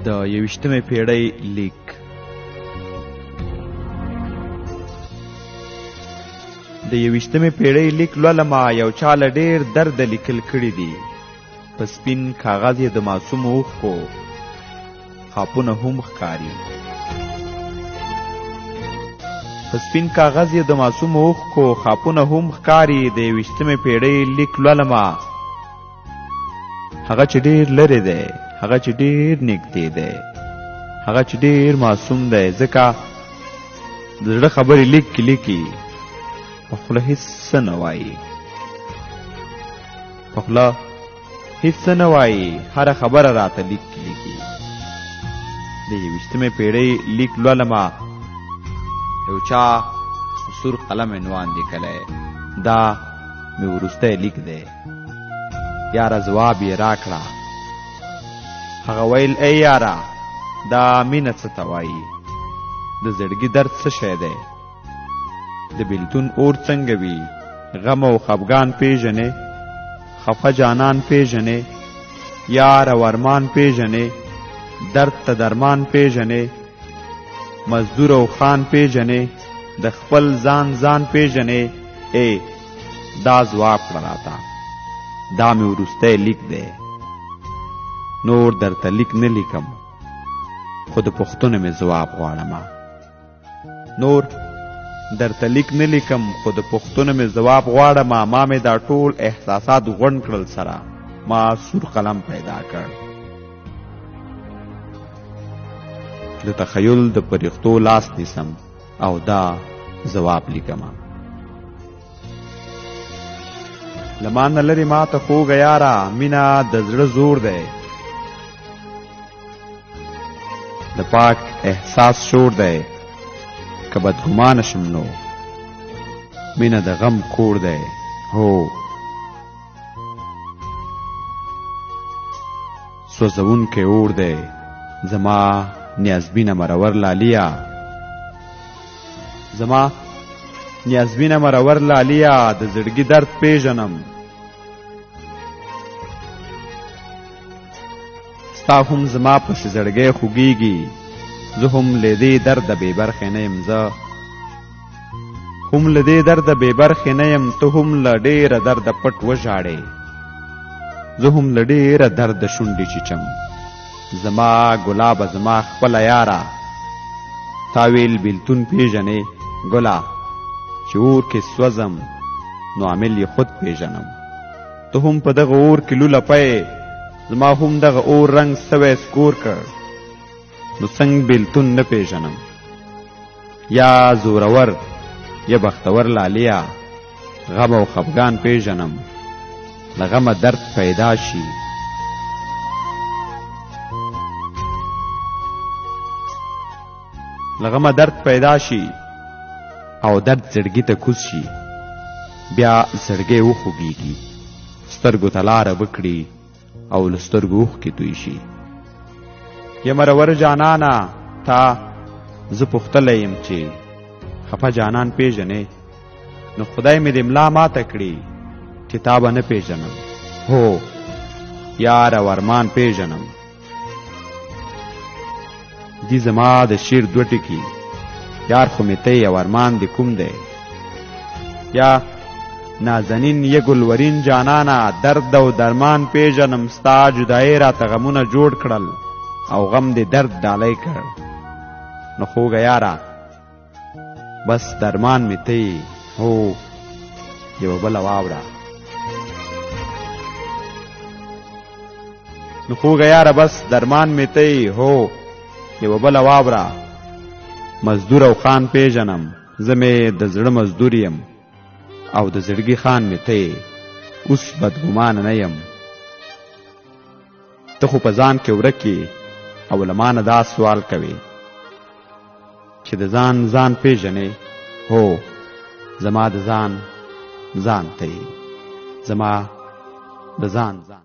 د 21مې پیړۍ لیک. د 21مې پیړۍ لیک لولمه، یو چا له ډېر درده لیکل کړي دي. په سپین کاغذ یې د معصومو اوښکو خاپونه هم ښکاري. په سپین کاغذ یې د معصومو اوښکو خاپونه هم ښکاري. د 21مې پیړۍ لیک لولمه، هغه چې ډېر لرې دی، هغه چې ډېر نږدې دی، هغه چې ډېر معصوم دی، ځکه د زړه خبرې لیک کې لیکي، په خوله هېڅ څه نه وایي، په خوله هېڅ څه نه وایي، هره خبره راته لیک کې لیکي. د 21مې پیړۍ لیک لولمه، یو چا سور قلم عنوان لیکلی، دا مې وروستی لیک دی، یاره ځواب یې راکړه. هغه ویل ای یاره دا مینه څه ته وایي، د زړګي درد څه شی دی، د بیلتون اور څنګه وي، غم او خفګان پیژنې، خفه جانان پیژنې، یار او ارمان پیژنې، درد ته درمان پیژنې، مزدور او خان پیژنې، د خپل ځان ځان پیژنې. ای دا ځواب کړه راته، دا مې وروستی لیک دی، نور درته لیک نه لیکم، خو د پوښتنو مې ځواب غواړم. نور درته لیک نه لیکم، خو د پوښتنو مې ځواب غواړم. ما مې دا ټول احساسات غونډ کړل سره، ما سور قلم پیدا کړ. د تخیل د پرښتو لاس نیسم او دا ځواب لیکم. له ما نه لرې ما ته خوږه یاره، مینه د زړه زور دی، د پاک احساس شور دی، که بدګمانه شم نو مینه د غم کور دی. هو سوځونکی اور دی، زما نیازبینه مرور لالیه، زما نیازبینه مرور لالیه، د زړګي درد پیژنم، ستا هم زما پسې زړګی خوږیږي، زه هم له دې درده بې برخې نه یم، زه هم له دې درده بې برخې نه یم، ته هم له ډېره درده پټ وژاړې، زه هم له ډېره درده شونډې چیچم. زما ګلابه زما خپله یاره، تا ویل بیلتون پیژنې ګله، چې اور کې سوځم نو عامل یې خود پیژنم، ته هم په دغه اور کې لوله پی، زما هم دغه اور رنګ سوی سکور کړ، نو څنګه بیلتون نه پیژنم. یا زورور یا بختور لالیه، غم او خفګان پیژنم، له غمه درد پیدا شي، له غمه درد پیدا شي او درد زړګي ته کوز شي، بیا زړګی وخوږیږي، سترګو ته لاره وکړي او له سترګو اوښکې توی شي. یا مرور جانانه تا زه پوښتلی یم چې خفه جانان پیژنې، نو خدای مې دې ملا ماته کړي چې تا به نه پیژنم. هو یار او ارمان پیژنم، دي زما د شعر دوه ټکي، یار خو مې ته یې او ارمان دې کوم دی. یا نازنین یه ګلورین جانانه، درد او درمان پیژنم، ستا جدایۍ راته غمونه جوړ کړل او غم دې درد ډالۍ کړ، نو خوږه یاره بس درمان مې ته یې. هو یوه بله واوره. نو خوږه یاره بس درمان مې ته یې. هو یوه بله واوره. مزدور او خان پیژنم، زه مې د زړه مزدور یم او د زړګي خان مې ته یې، اوس بدګمانه نه یم. ته خو په ځان کې ورک یې او له ما نه دا سوال کوې چې د ځان ځان پیژنې. هو زما د ځان ځان ته یې، زما د ځان ځان.